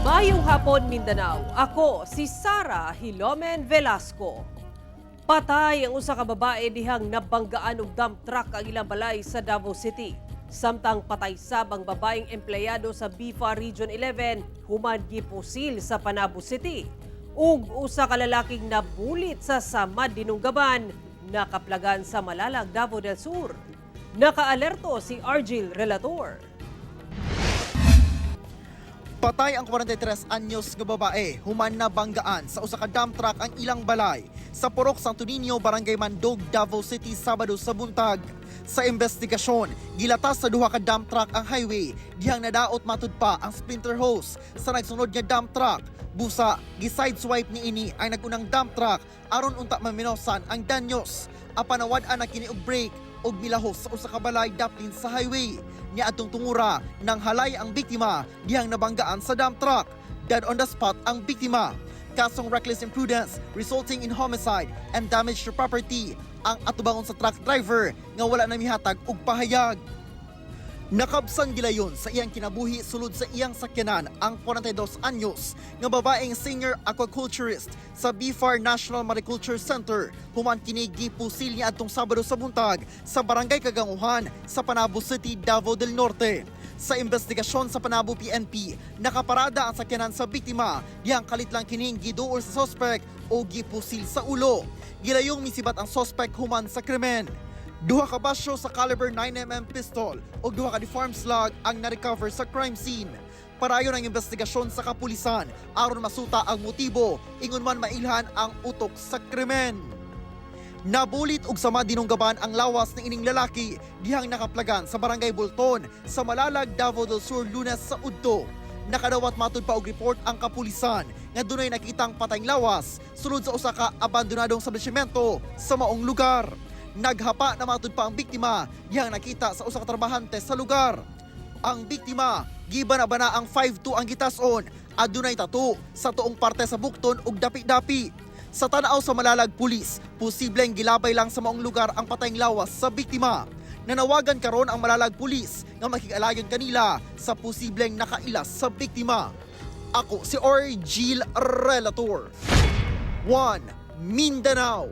Maayong hapon, Mindanao. Ako si Sara Hilomen Velasco. Patay ang usa ka babae dihang nabanggaan og dump truck ang ilang balay sa Davao City. Samtang patay sab ang babaeng empleyado sa BFAR Region 11 human gipusil sa Panabo City. Ug usa ka lalaking nabulit sa Samad Dinunggaban nakaplagan sa Malalag, Davao del Sur. Nakaalerto si Argil Relator. Patay ang 43 anyos nga babae human nabanggaan sa usa ka dump truck ang ilang balay sa Purok Santo Niño, Barangay Mandog, Davao City, Sabado sa buntag. Sa investigasyon, gilatas sa duha ka dump truck ang highway dihang nadaot matud pa ang splinter hose sa nagsunod nga dump truck. Busa, gi-sideswipe niini ang nagunang dump truck aron unta maminosan ang danyos. Apan nawad-an na kini og brake og milahos sa usa ka balay daplin sa highway. Niadtong tungura nanghalay ang biktima dihang nabanggaan sa dump truck. Dead on the spot ang biktima. Kasong reckless imprudence resulting in homicide and damage to property ang atubangon sa truck driver nga wala na mihatag og pahayag. Nakabsan gilayon sa iyang kinabuhi sulod sa iyang sakyanan ang 42 anyos nga babaeng senior aquaculturist sa BFAR National Mariculture Center human kini gipusil niadtong Sabado sa buntag sa Barangay Kaganguhan sa Panabo City, Davao del Norte. Sa investigasyon sa Panabo PNP, nakaparada ang sakyanan sa biktima dihang kalit lang kining giduol sa suspect o gipusil sa ulo. Gilayong misibat ang suspect human sa krimen. Duha ka basyo sa caliber 9 mm pistol ug duha ka deformed slug ang na-recover sa crime scene. Padayon ang investigasyon sa kapulisan aron masuta ang motibo ingon man mailhan ang utok sa krimen. Nabulit og sama dinunggaban ang lawas ng ining lalaki dihang nakaplagan sa Barangay Bulton sa Malalag, Davao del Sur, Lunes sa udto. Nakadawat matud pa og report ang kapulisan nga dunay nakitang patayng lawas sulod sa usa ka abandonadong establishmento sa maong lugar. Naghapa na matud pa ang biktima dihang nakita sa usa ka trabahante sa lugar. Ang biktima giba na bana ang 5'2 ang gitason, adunay tattoo sa tuong parte sa bukton ug dapi-dapi. Sa tanaw sa Malalag Pulis, posibleng gilabay lang sa maong lugar ang patayng lawas sa biktima. Nanawagan karon ang Malalag Pulis nga makig-alayon kanila sa posibleng nakailas sa biktima. Ako si Orgil Relator. 1 Mindanao.